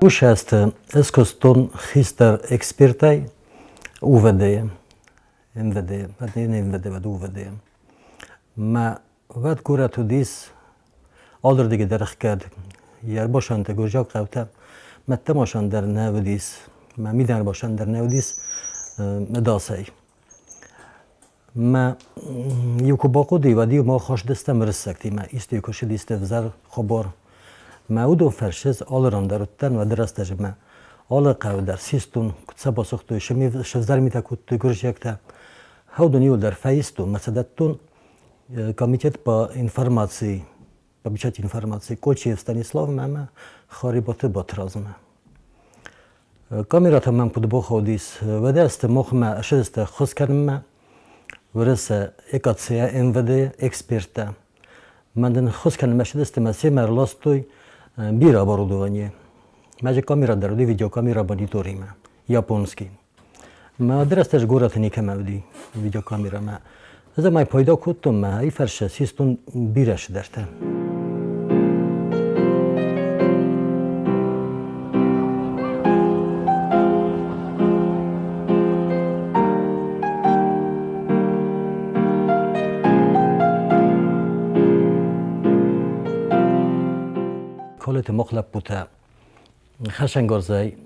Уыцы ӕз куыстон хистӕр экспертӕй УВД-йы, МВД-йы, не МВД, уӕд УВД-йы. Мӕ уӕд горӕт уыдис алырдыгӕй дӕр ӕхгӕд. Йӕ ӕрбасӕнтӕ гуырдзиаг хъӕутӕ мӕдтӕмасӕн дӕр нӕ уыдис, мӕ мидӕрбасӕн дӕр нӕ уыдис ӕдасӕй. Мӕ иу куы бахъуыди, уӕд-иу мах хосдыстӕм уырыссӕгтимӕ, исты-иу куы ссыдисты ӕвзӕр хабар. Мӕ уыдон фӕрсыз алы ран дӕр уыдтӕн уӕды рӕстӕджы мӕ алы хъӕуы дӕр систон, куыд сӕ басыгътой, сӕвзӕр митӕ кодтой гуырдзиӕгтӕ. Уыдон иуылдӕр фӕистон, мӕ сӕ дӕттон комитет по информации, по печати информации Кочиев Станиславмӕ ӕмӕ Харибаты Батразмӕ. Камерӕтӕ мӕм куыд бахаудис, уӕдӕ сты махмӕ ссыдысты ӕххуыс кӕнынмӕ Уырысы ЭКЦ-йӕ МВД-йы эксперттӕ. Мӕн дын ӕххуыс кӕнынмӕ ссыдысты мӕ семӕ ӕрластой бирӕ оборудование. Мӕ же камерӕ дӕр уыди видеокамерӕ мониторимӕ, японский. Мӕ адрес горӕты никӕмӕ уыди видеокамерӕмӕ. Ӕз ӕм ӕй пайда кодтон мӕ ай фӕрсӕ систон бирӕ цыдӕртӕ. Колеты мах лӕппутӕ хӕцӕнгарзӕй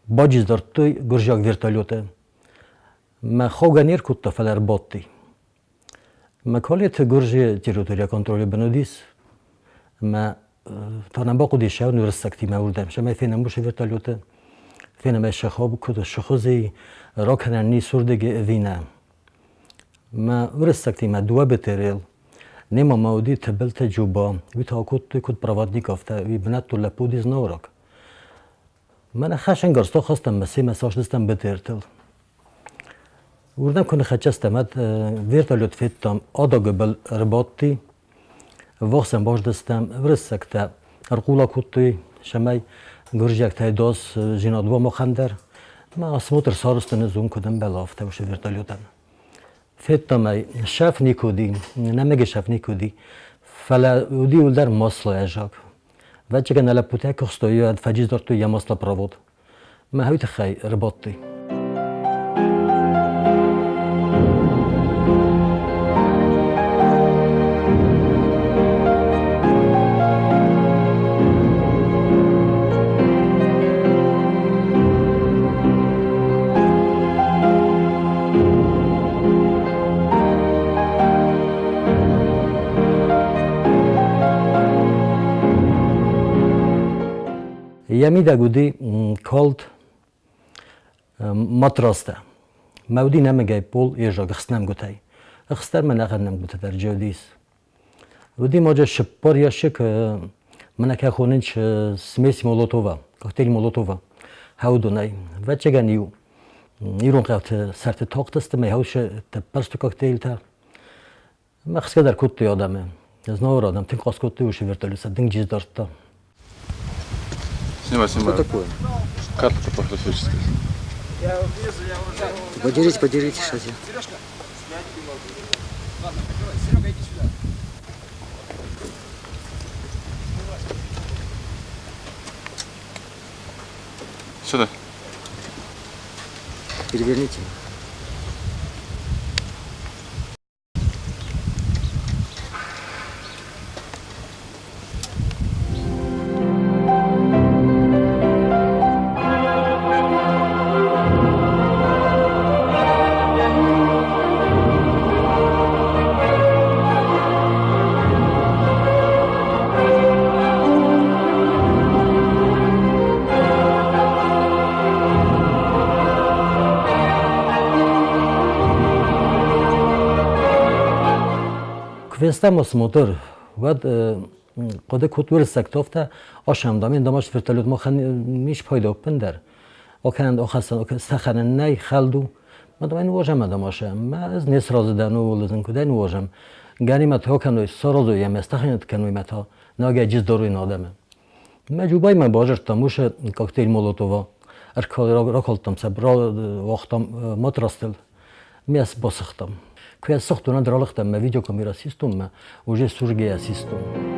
баджиздардтой гуырдзиаг вертолеты. Мӕ хогӕ не ркодта, фӕлӕ ӕрбадти. Мӕ колеты гуырдзыйы территорийӕ контролы бын уыдис. Мӕ та нӕм бахъуыдис сӕ уырыссӕгтимӕ уырдӕм, цӕмӕй фенӕм уыцы вертолеты, фенӕм ӕй сӕ куыд сыхуызи, ракӕнӕн ни сурдыги ӕви нӕ. Мӕ уырыссӕгтимӕ дыууӕ БТР-ыл Нема ма уыди Тыбылты Джуба. Уый та кодтой куыд проводник, афтӕ. Уый бынӕттон лӕппу уыди Знауыраг. Мӕнӕ хӕсӕнгарз хастам мӕ семӕ састыстӕм БТР-тыл. Уырдӕм куы ныхӕццӕ стӕм, уӕд вертолет федтам, адагы был ӕрбадти, ввахс ӕм баздыстӕм, уырыссӕгтӕ ӕрхъула кодтой, цӕмӕй гуырдзиӕгтӕй дос зинад уа махӕн дӕр. Ӕмӕ осмотр сарӕзтон ӕз уым куыд ӕмбӕлы, афтӕ уыцы вертолетӕн. Федтам ӕй, шеф никуы уыди, нӕмыгы шеф никуы уыди, фӕлӕ уыди уылдӕр масло ӕзаг. Ӕвӕццӕгӕн нӕ лӕппутӕ куыстой, уӕд фӕджиздардтой йӕ маслопровод. Мӕ уый тыххӕй ӕрбадти. Йӕ мидӕг уыди калд матрастӕ. Мӕ уыди нӕмыгӕй пол езаг ӕхснӕмгуытӕй. Ӕхстӕр мӕ нӕхъӕн нӕмгуытӕ дӕр джеудис. Уыди ма цыппар ящик мӕнӕ кӕй хонынц смесь Молотова, коктейль Молотова хӕудонӕй. Ӕвӕццӕгӕн-иу ирон хъӕуты сӕрты тохтысты мӕ хӕусы тӕппӕрсты коктейльтӕ. Ӕмӕ хсгӕ дӕр кодтой адӕмы. Знауыр адӕм тынг хъаст кодтой уыцы вертолет, тынг джиз дардта. Снимай, снимай. Что такое? Карта топографическая. Подерите, подерите, кстати. Сюда. Переверните. Куы фестӕм осмотр, уӕд хъуыды кодтой уырыссӕгтӕ, афтӕ асӕм, дам, домаш вертолет махӕн ис пайда ӕппындӕр. Окӕнӕн ахӕссӕн, сӕхӕнӕн нӕй, хӕлд у. Ма давай ныуазӕм домашӕ. Ӕз не сразы дӕн ууыл, ӕз ын куыдӕй ныуазӕм. Гӕнимӕ та кӕной, саразой ӕмӕ стӕхинат кӕной мӕ та нагӕй джиздорой адӕмы. Мӕ Джубаймӕ базырдтам уыцы коктейль Молотова, ракалдтам сӕ, уагътам матрастыл, ме басыгътам. Куы йӕ сыгътон, ӕд ралыгътам мӕ видеокамерӕ систон мӕ, уже служгӕйӕ систон.